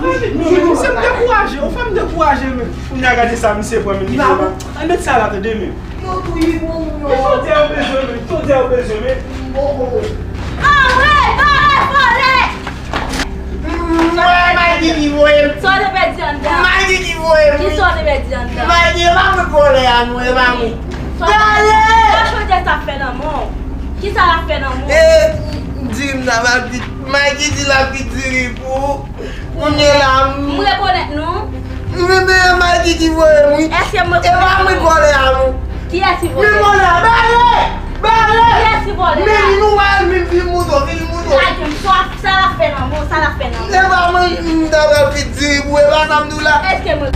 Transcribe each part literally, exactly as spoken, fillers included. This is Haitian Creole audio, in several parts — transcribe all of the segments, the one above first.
Misye m dekouraje, ou fè m dekouraje, men. Kounye a gade sa misye pran, men. Misye pa. Al met sa la, tande, men. Yo touye moun yo. Jodi a yo bezwen, men. Jodi a yo bezwen, men. Oh, oh. Arèt, arèt, arèt! Mwen, Maggie ki voye m. Sa w te pèdi anndan? Maggie ki voye m, wi. Kisa w te pèdi anndan? Maggie, e pa mwen k vòlè a non, e pa mwen. Dale! Sa chodyè sa fè nan men w? Kisa l ap fè nan men w? E, di m sa, Maggie. Maggie di l ap vin diri pou ou. Kounye la, m... M rekonèt non. Men, men, Maggie ki voye m, wi. Èske m rekonèt non? E pa mwen k vòlè a non. Kiyès ki vòlè? Men vòlè a, bare! Bare! Kiyès ki vòlè a? Men li nou wè l, men vin moto, vin moto. Lage m, sa, sa l ap fè nan men w, sa l ap fè nan men w? E pa mwen, m ta pral vin diri pou, e pa sa m di w la. Èske mwen...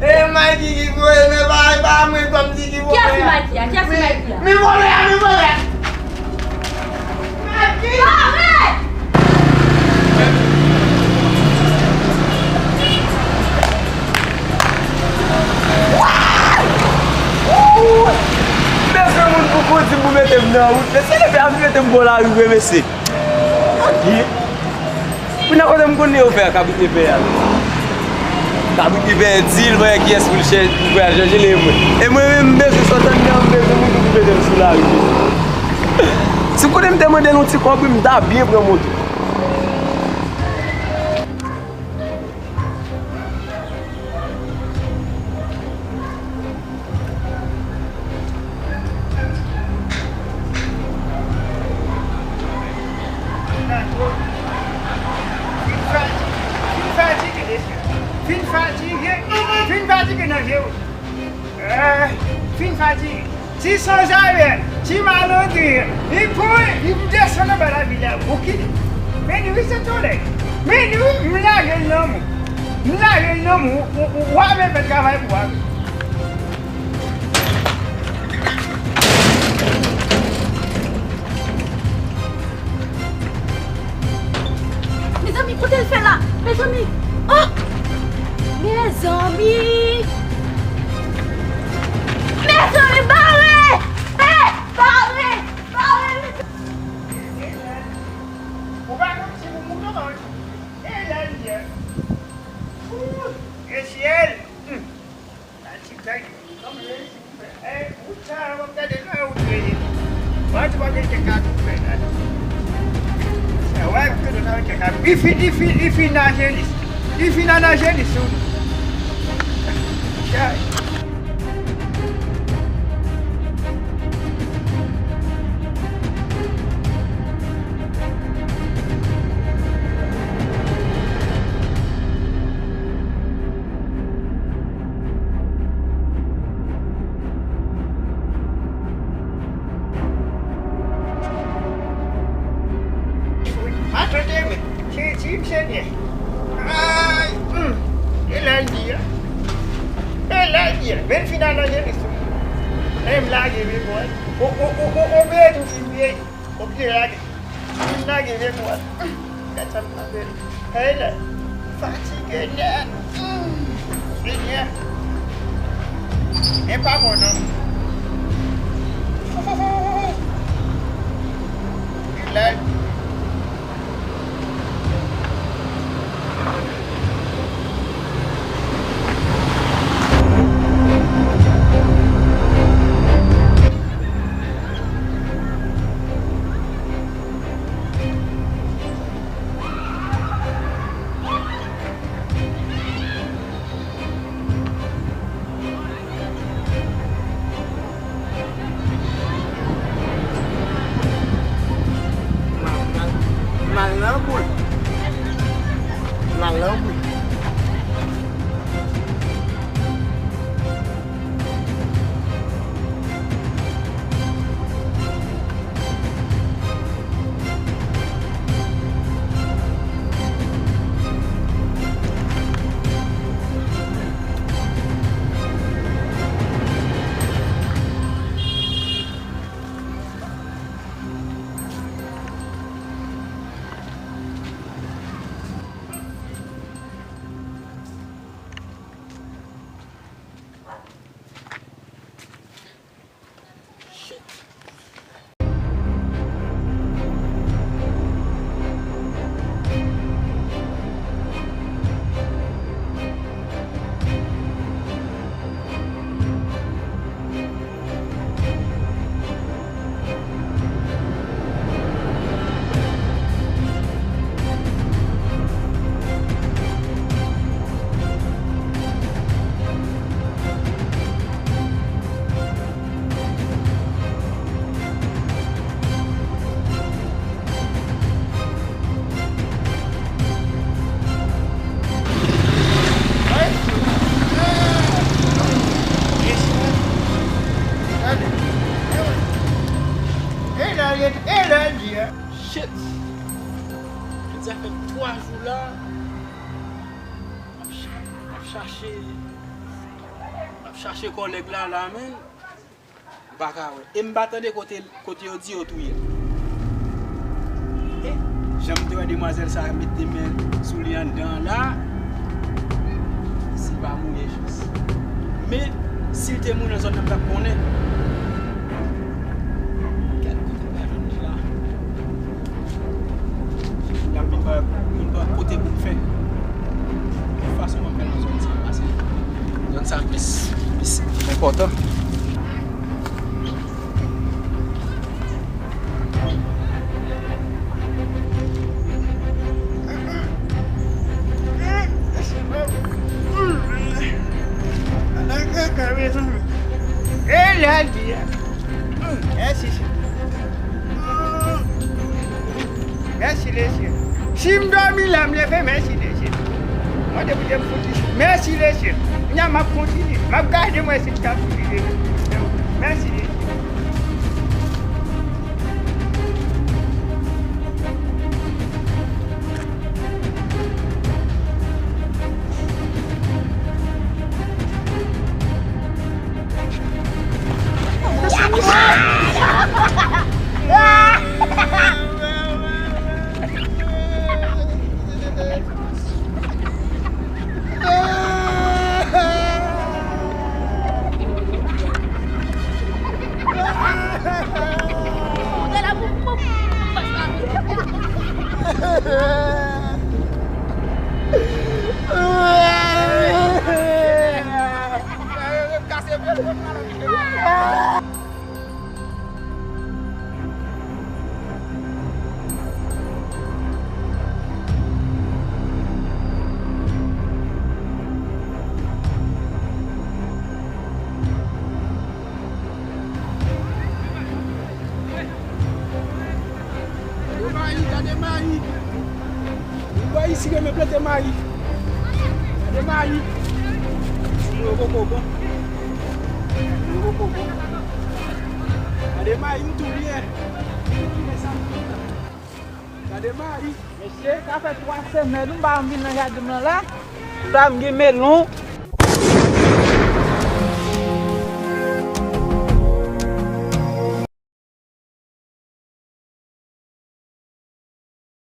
E Maggie ki voye m, e pa, e pa mwen, kòm si ki voye m. Kiyès ki Maggie a? Kiyès ki Maggie a? Men vòlè a, men vòlè a. Maggie! Pare! M bezwen moun pou kondi m, pou mete m nan wout. Mesye, leve a vin mete m bò lari vre, mesye. Ye. Pou nan kote m konn li yo fè a, kabrit epè a. Kabrit epè di l, mwen kiyès pou l chè, pou l al chèche li, e mwen. E mwen menm, m bezwen sot anndan, m bezwen moun pou mete m sou lari. Si kote m te mande l yon ti kòb, wi, m ta byen pran moto. Fin fatige, fin fatige, mesye. Fin fatige, fin fatige nan je w. Ay, fin fatige. Ti sanzave, ti malandren, li pran, li desann anba lavil la, bouki. Men li wi, Sentolèy. Men li wi, m lage l nan men w. M lage l nan men w, w, w, w a men fè travay pou w a. Mezanmi, kote l fè la? Mezanmi! Oh! Mezanmi! Mezanmi, bare! Hey! Bare! Bare, mezanmi! Ou pa konn si pou mouton, non? E la l ye. Ooh, e syèl! Hmm. La ti bèk, kòm reyisi pou fè. Ey, wout sa a, w ap gade jan wout reyisi. Mwen di w gen kèk kou fè la. Sa wè, m te nan kèk kou. Li fin, li fin, li fin naje li. Li fin nan naje li sou. Chay. Atande, men, Jezi m Senyè. Ay, hmm. E la l di a. E la l di a. Men final nan Jezi. Men m lage, men bòy. O, o, o, o, o, men tou fin vye. Oblije lage. Fin lage, men bòy. Gad sa m frape. Hey la, fatige nèt. Hmm, Senyè. E pa bon non. Ilèg. Mal nan boul. Mal nan boul. Sa fè twa jou la, m ap cha-, m ap chache, m ap chache kòlèg la, la, men m pa ka wè. E m pa tande kote, kote yo di yo touye l. E jan m te wè demwazèl sa a mete men sou li anndan an la, si pa mouri jis. Men, si l te mouri nan zòn nan, m t ap konnen. Gad kote m pa jwenn li la. L ap vin ba, vin ba kote pou m fè. Tout fason, m ap fè nan zòn sa, paske zòn sa plis, plis enpòtan. E lè l di a. Mèsi, Senyè. Mèsi, Lesye. Si m dòmi la, m leve, mèsi, Lesye. Mwen, depi m fout isit. Mèsi, Lesye. Kounya, m ap kontinye. M ap gade mwen si m ka fout isit. Mèsi, Lesye. Gade mayi, gade mayi. Ou wè isi renmen plante mayi. Gade mayi. Ti moun yo poko bon. Ti moun yo poko bon. Gade mayi m tou byen. Gade mayi. Mesye, sa fè twa semèn m pa vin nan jaden m nan la. M ta m gen melon.